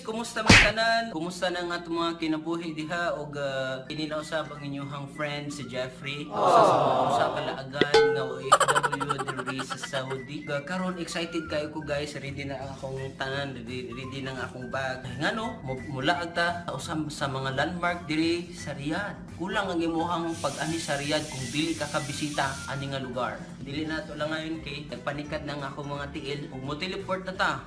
Kumusta man tanan? Kumusta na nga itong mga kinabuhi diha og kini na usab ang inyong friend si Jeffrey. Usa sa usa ka laagan nga OFW diri sa Saudi. Karon excited kayo ko, guys, ready na ang akong tanan, ready, ready na ang akong bag. Ngano, mulaag ta usab sa mga landmark diri sa Riyadh. Kulang ang imuhang pag-ani sa Riyadh kung dili ka kabisita ani nga lugar. Dili na to lang ngayon kay nagpanikat na ang akong mga tiil ug mo teleport na ta.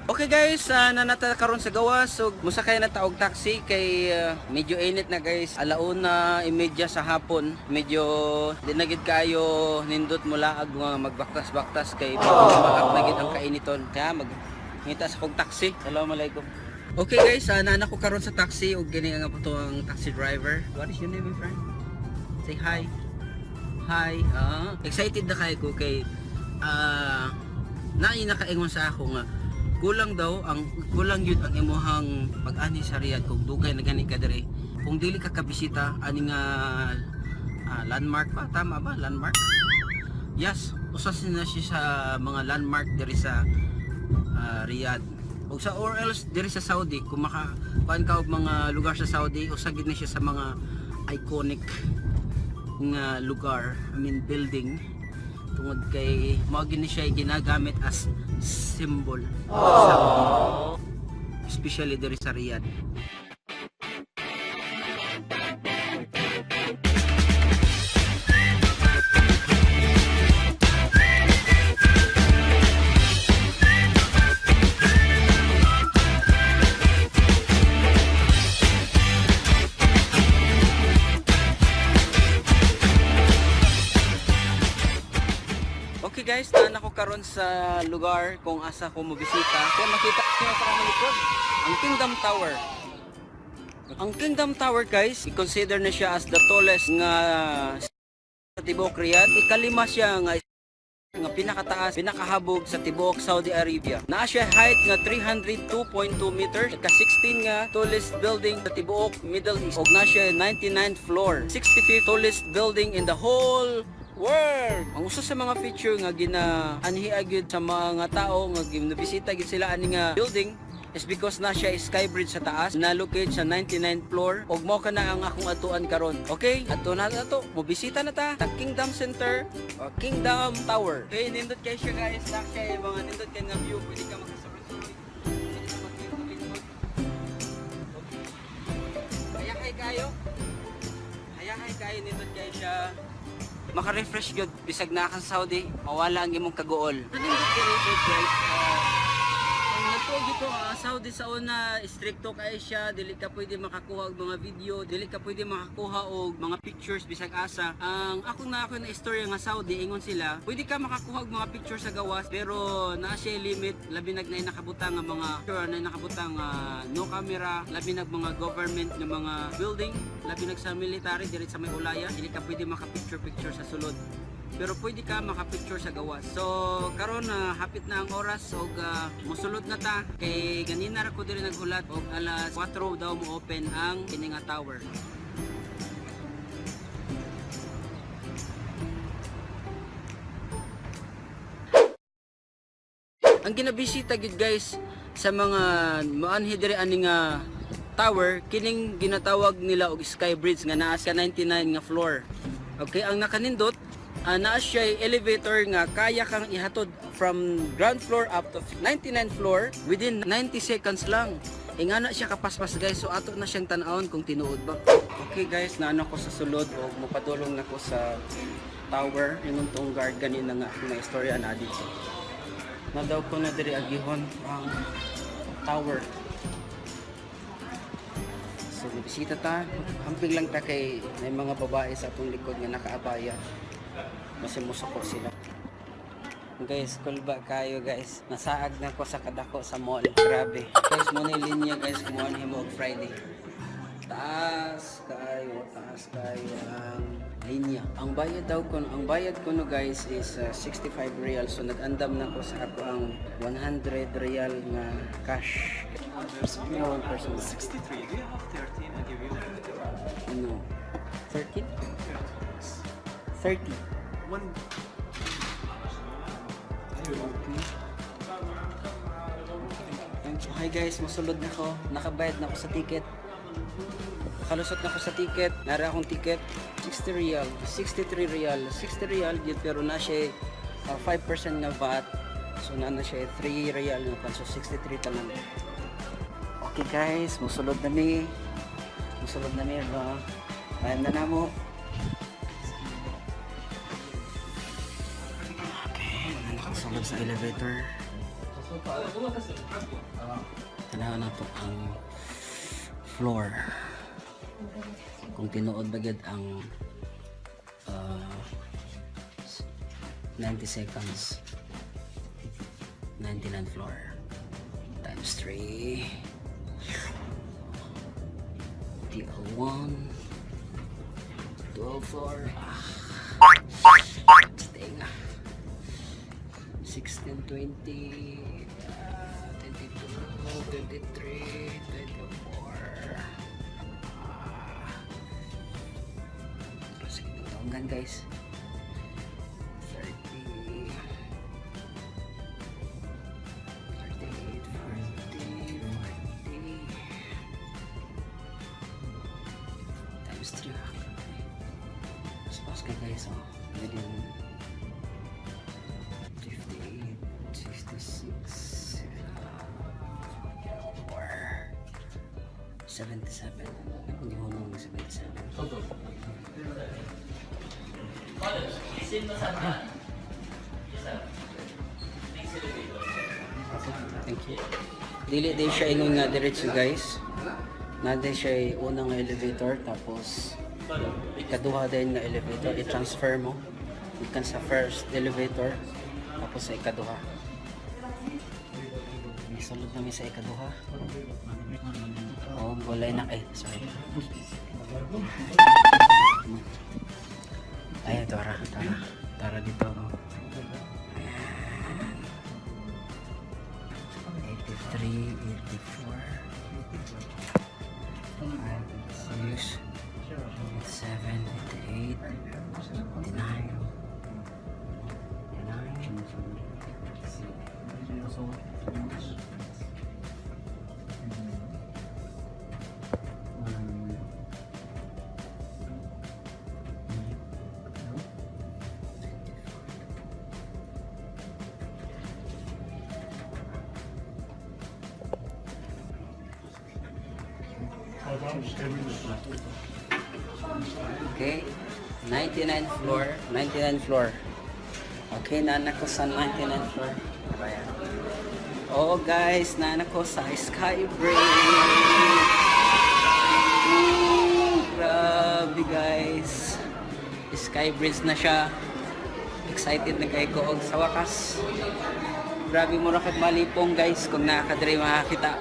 Okay guys, nanata karon sa gawas, so musakay na ta og taxi kay medyo init na, guys. 1:30 sa hapon. Medyo di na gid kayo nindot mulaag nga magbaktas-baktas kay maak na gid ang kainiton. Kaya mag ngita sa kog taxi. Assalamualaikum. Okay guys, nana ko karon sa taxi ug gini ang ato ang taxi driver. What is your name, my friend? Say hi. Hi. Excited na kayo ko kay naay nakaingon sa ako nga kulang daw ang kulang yun ang imuhang pag-ani sa Riyadh kung dugay na gani ka diri kung dili ka kabisita ani nga landmark ba, tama ba, landmark? Yes, usa na siya sa mga landmark diri sa Riyadh ug sa or else diri sa Saudi. Kung maka kuan ka og mga lugar sa Saudi, usa gid na siya sa mga iconic nga lugar, I mean building, tungod kay mao gini siya ginagamit as symbol sa Saudi, especially diri sa Riyadh. Okay guys, naan ako karon sa lugar kung asa ko mobisita. Kaya makita niyo sa akong likod, ang Kingdom Tower. Ang Kingdom Tower, guys, i-consider na siya as the tallest nga sa tibuok Riyadh. Ikalima siya nga nga pinakataas, pinakahabog sa tibuok Saudi Arabia. Naa siya height nga 302.2 meters, ika-16 nga tallest building sa tibuok Middle East. Og naa siya 99th floor, 65th tallest building in the whole world. Ang usa sa mga feature nga gina-anhi gyud sa mga tao nga ginabisita gyud sila ani nga building is because na siya sky bridge sa taas na locate sa 99th floor ug mao kana ang akong atuan karon. Okay, adto na nato. Mobisita na ta sa Kingdom Center o Kingdom Tower. Okay, nindot kay siya, guys. Na kay mga nindot kay nga view, pwede ka makasuroy-suroy. Pwede ka maglingkod-lingkod. Hayahay kayo. Hayahay kayo, nindot kay siya. Maka-refresh gyud bisag naa ka sa Saudi, mawala ang imong kaguol. Nindot kay guys. Ang nagtuo ko Saudi sa una, stricto kay siya, dili ka pwede makakuha og mga video, dili ka pwede makakuha og mga pictures bisag asa. Ang ako na istorya nga Saudi, ingon sila, pwede ka makakuha og mga pictures sa gawas pero naa siya limit, labi nag naay nakabutang nga mga picture, naay nakabutang nga no camera, labi nag mga government nga mga building, labi nag sa military diri sa may Olaya, dili ka pwede maka-picture picture sa sulod. Pero pwede ka maka-picture sa gawas. So karon na hapit na ang oras og mosulod na ta kay ganina ra ko diri naghulat og alas 4 daw mo open ang kini nga tower. Ang ginabisita gid guys sa mga moanhi diri ani nga tower, kining ginatawag nila og sky bridge nga naa sa 99 nga floor. Okay, ang nakanindot, naa siya elevator nga kaya kang ihatod from ground floor up to 99 floor within 90 seconds lang. Ingana siya kapaspas, guys, so ato na siyang tan-awon kung tinuod ba. Okay guys, naano ko sa sulod og mopadulong nako sa tower, ingon tong guard ganina nga akong na istorya na dito. Na daw ko na diri agihon ang tower. So bisita ta, hamping lang ta kay may mga babae sa atong likod nga nakaabaya. Masimusoko sila. Guys, kulba kayo, guys. Nasaag na ko sa kadako sa mall. Grabe. Guys, mo na yung linya, guys, kumuha mo og Friday. Taas kayo ang linya. Ang bayad ko no guys is 65 riyal. So nag-andam na ko sa ako ang 100 riyal nga cash. One person. No, one person. 63. Do you have 13? I give you No. 13? 30. 30. One. Thank you. Okay guys, musulod na ko. Nakabayad na ako sa ticket. Nakalusot na ako sa ticket. Nara akong ticket. 60 riyal. 63 riyal. 60 riyal yun, pero na siya 5% nga VAT. So na na siya 3 riyal nga pan. So 63 tanan. Okay guys, musulod na mi. Musulod na mi ba. Bayad na namo. Okay, nakasulod sa elevator. Tanaw na to ang floor. Kung tinuod ba gyud ang 90 seconds, 99 floor times 3, TL1, 12 floor, ah, tenga, 16, 20, 22, 23, 24. Ah. Sige, tunggan guys. 30, 38, 40, 40 times 3. Mas ka guys, oh. Pwede 58, 66, 4, 77. Hindi ko nung 77. Thank you. Dili din siya ingon nga diretso guys. Na din siya unang nga elevator, tapos ikaduha din nga elevator, i-transfer mo. Ikan sa first elevator tapos sa ikaduha. May sulod namin sa ikaduha. Oh, walay na eh, sorry. Ay, tara, tara. Tara dito. Oh. Ayan. 83, 84, 6, 87, 88, 89, 89. Okay, 99 floor, 99 floor. Okay, nana ko sa 99 floor. Ayan. Oh guys, nana ko sa Sky Bridge. Woo, grabe guys. Sky Bridge na siya. Excited na kay ko og sa wakas. Grabe mo ra kag malipong guys kung nakakadre makakita.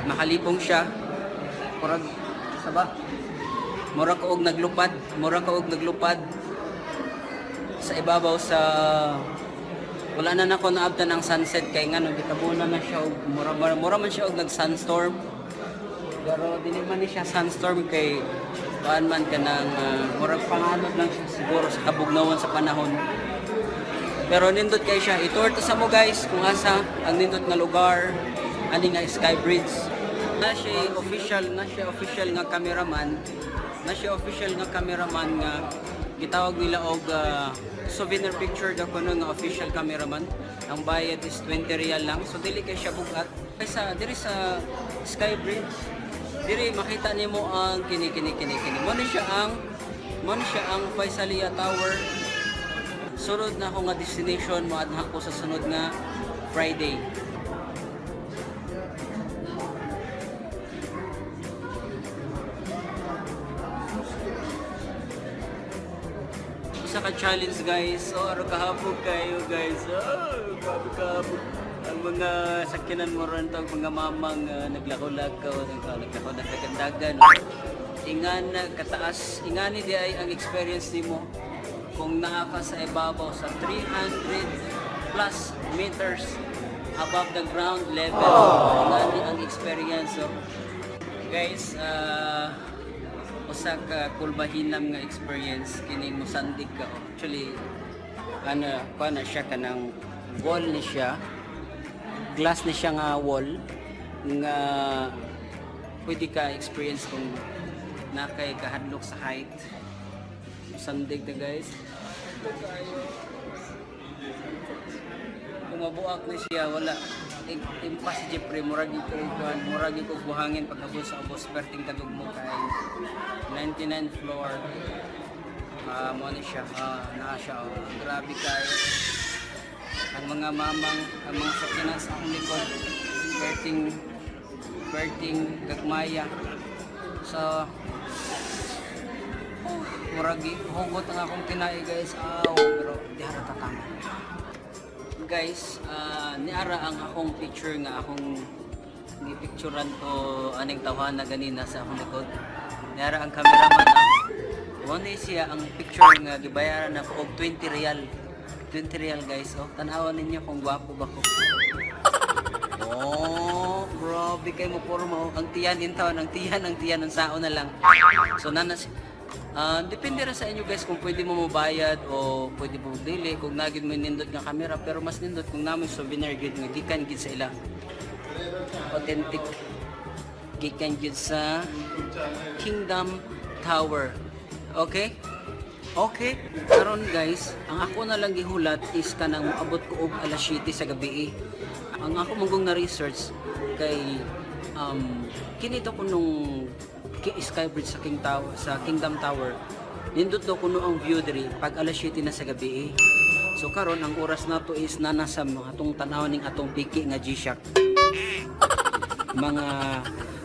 Makalipong siya. Murag saba. Murag og naglupad, murag og naglupad sa ibabaw sa wala na nako naabtan ang sunset kay ngano gitabunan na siya og mura, mura, mura man siya og nag sunstorm. Pero dili man ni siya sunstorm kay kuan man kanang murag panganod lang siya siguro sa kabugnawan sa panahon. Pero nindot kay siya. I-tour to sa mo guys kung asa ang nindot nga lugar ani nga Sky Bridge. Na siya official nga cameraman. Na siya official nga cameraman nga gitawag nila og souvenir picture daw kuno nga official cameraman. Ang bayad is 20 riyal lang. So dili kay siya bugat. Kaysa diri sa Sky Bridge, diri makita nimo ang kini kini kini kini. Mo ni siya ang Faisalia Tower. Sunod na ako nga destination, moadha ko sa sunod nga Friday. Usa ka challenge guys. So araw kahapon kayo guys. Oh, grabe kahapon. Ang mga sakyanan mo ron to, mga mamang naglakaw-lakaw, naglakaw dagan-dagan. No? Ingan na kataas, ingani di ay ang experience nimo kung naa ka sa ibabaw sa 300 plus meters above the ground level. Ingani ang experience. So, guys, usa ka kulbahinam nga experience kining musandig ka. Actually, ano, kuha na siya kanang Wall ni siya. Glass ni siya nga wall nga pwede ka experience kung naa kay kahadlok sa height. Sandig na, guys. Kung mabuak na siya, wala. Impas si Jeffrey, murag ko kuan, murag ko buhangin pag-abot sa ubos, perting kadugmo kay 99 floor. Ah, mo ni siya, naa siya, oh. Grabe kay ang mga mamang, ang mga sakyanan sa akong likod, perting perting gagmaya. So, oh, murag hugot ang akong tinai, guys. Aw, pero di harata tama. Guys, niara ang akong picture nga akong gipicturan ko aning tawhana ganina sa akong likod. Niara ang cameraman ah. Mao ni siya ang picture nga gibayaran nako og 20 riyal. 20 riyal, guys, oh. Tan-awan ninyo kung gwapo ba ko. Oh, grabe kay mo porma, oh. Ang tiyan intawn, ang tiyan ang sao na lang. So nanas depende ra sa inyo, guys, kung pwede mo mobayad o pwede mo dili kung naa gyud mo nindot nga camera, pero mas nindot kung naa moy souvenir gyud nga gikan gyud sa ila. Authentic gikan gyud sa Kingdom Tower. Okay? Okay. Karon, guys, ang ako na lang gihulat is kanang moabot ko og alas 7 sa gabi. Ang ako mong na research kay kini to kunong Skybridge sa King Tower, sa Kingdom Tower. Nindot daw kuno ang view diri pag alas 7 na sa gabi. So karon ang oras nato is nana sa mga atong tan-aw ning atong piki nga G-Shock, mga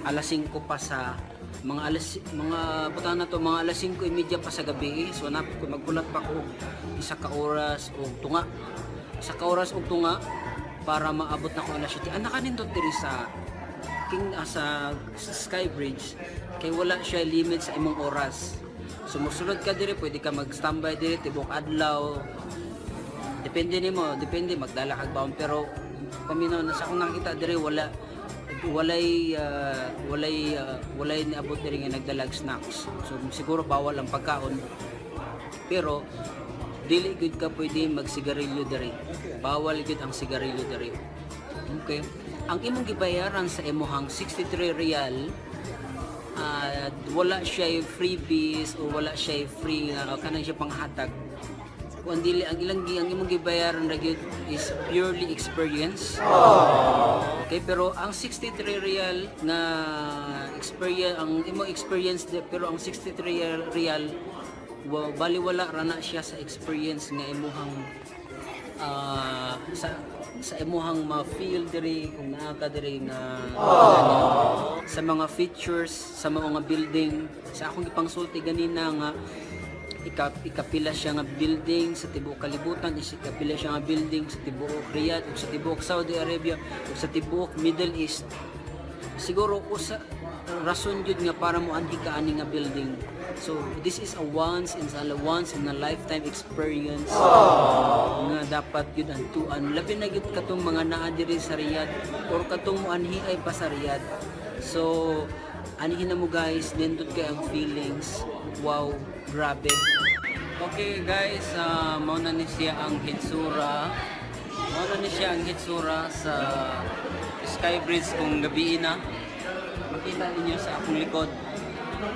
alas 5 pa sa mga alas mga butang na to, mga alas 5:30 pa sa gabi. So na maghulat pa ko og isa ka oras og tunga, isa ka oras og tunga para maabot na ko alas 7. Ang nakanindot diri sa King sa Skybridge kay wala siya limit sa imong oras. Sumusulod ka diri, pwede ka mag-standby diri tibok adlaw. Depende nimo, depende magdala kag baon, pero paminaw na sa akong nakita diri, wala walay niabot diri nga nagdalag snacks. So siguro bawal ang pagkaon. Pero dili gyud ka pwede magsigarilyo diri. Bawal gyud ang sigarilyo diri. Okay. Ang imong gibayaran sa imuhang 63 riyal, wala siya freebies o wala siya free nga kanang siya panghatag. Kung ang dili ang ilang ang imong gibayaran ra gyud is purely experience. Okay, pero ang 63 riyal na experience, ang imong experience pero ang 63 riyal, wa baliwala ra na siya sa experience nga imuhang sa imuhang ma-feel diri kung naa ka diri nga sa mga features sa mga building sa akong gipangsulti ganina nga ikapila siya nga building sa tibuok kalibutan, is ikapila siya nga building sa tibuok Riyadh ug sa tibuok Saudi Arabia ug sa tibuok Middle East. Siguro usa rason jud nga para mo anhi ka ani nga building. So this is a once in a lifetime experience nga dapat gyud antuan, labi na gyud katong mga naa diri sa Riyadh or katong moanhi ay pa sa Riyadh. So anhi na mo, guys, nindot kay ang feelings. Wow, grabe. Okay guys, mao na ni siya ang hitsura, mao na ni siya ang hitsura sa Skybridge kung gabi na. Makita ninyo sa akong likod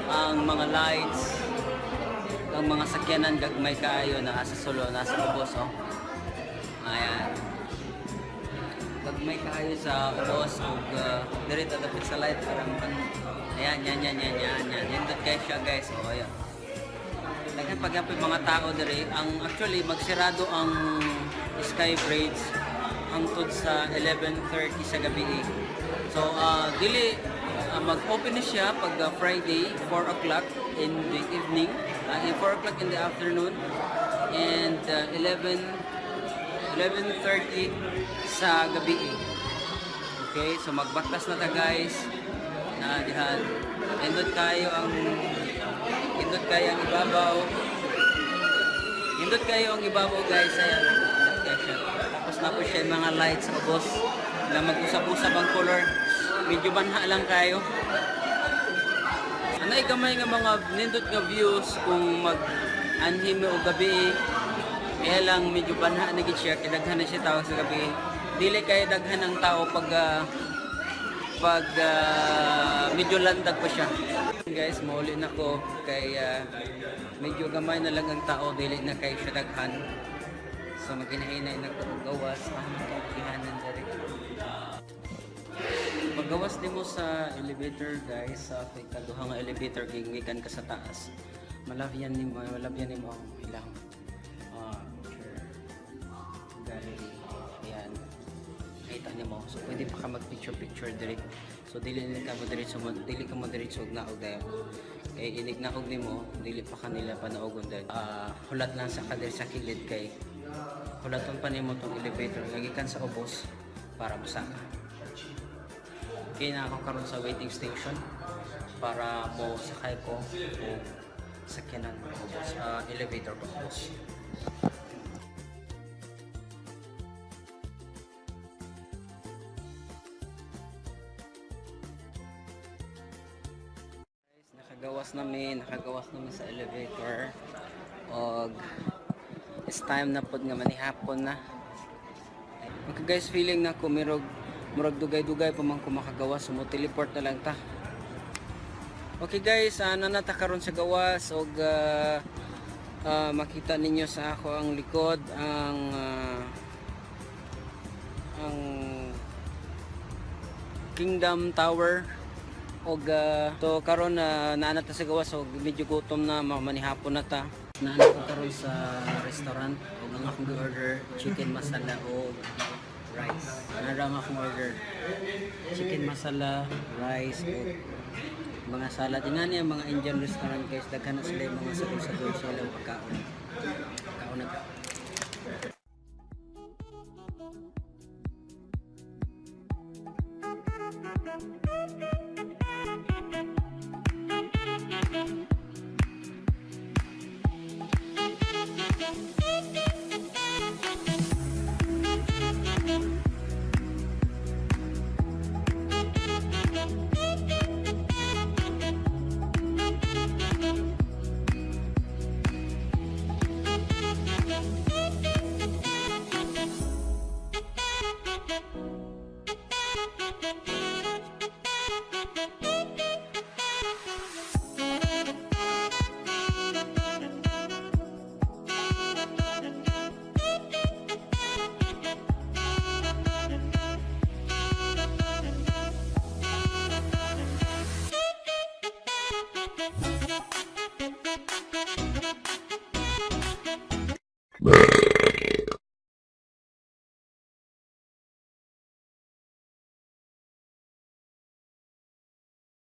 ang mga lights, ang mga sakyanan gagmay kaayo na sa sulo, nasa ubos, oh. Ayan. Gagmay kaayo sa ubos ug diri ta dapit sa light para makan. Ayan, yan, yan, yan, yan, yan. Nindot kay siya, guys. Oh, ayan. Daghan pagyapon mga tao diri. Ang actually magsirado ang Sky Bridge hangtod sa 11:30 sa gabi. So dili mag-open na siya pag Friday 4 o'clock in the evening, 4 o'clock in the afternoon and 11 11:30 sa gabi. Okay, so magbaklas na ta, guys. Na dihan. Nindot kayo ang ibabaw. Nindot kayo ang ibabaw, guys. Ayan. Nindot kayo siya. Tapos na po siya yung mga lights sa ubos na mag-usab-usab ang color. Medyo banha lang kayo. Anay gamay nga mga nindot nga views kung mag anhi mo og gabi. Kaya lang medyo banha na gid siya kay daghan na siya tao sa gabi. Dili kay daghan ang tao pag medyo landag pa siya. Guys, mauli na ko kay medyo gamay na lang ang tao, dili na kay siya daghan. So maginahinay na ko og gawas ang gihanan diri. Paggawas nimo sa elevator, guys, sa ikaduha nga elevator gikan ka sa taas. Malabyan nimo ang ilang picture gallery. Ayan. Kita nimo. So pwede pa ka mag picture picture diri. So dili ka mo diretso og naog dayon. Kay inig naog nimo, dili pa kanila panaogon dayon. Hulat lang sa ka diri sa kilid kay hulaton pa nimo tong elevator gikan sa ubos para mosaka. Kaya na ako karon sa waiting station para mo sakay ko o sakyanan paubos, elevator paubos. Guys, nakagawas namin sa elevator. Og it's time na pod nga manihapon na. Okay guys, feeling na ko mirog murag dugay-dugay pa man ko makagawas, so mo teleport na lang ta. Okay guys, naa na ta karon sa gawas og makita ninyo sa ako ang likod ang Kingdom Tower og to karon na naa na ta sa gawas og medyo gutom na, manihapon na ta. Naa na ko karon sa restaurant og ang akong gi-order, chicken masala og rice. Nara ang akong order. Chicken masala, rice og mga salad. Ingani ang mga Indian restaurant, guys, daghan na sila yung mga sagol-sagol sa ilang pagkaon. Kaon na ta.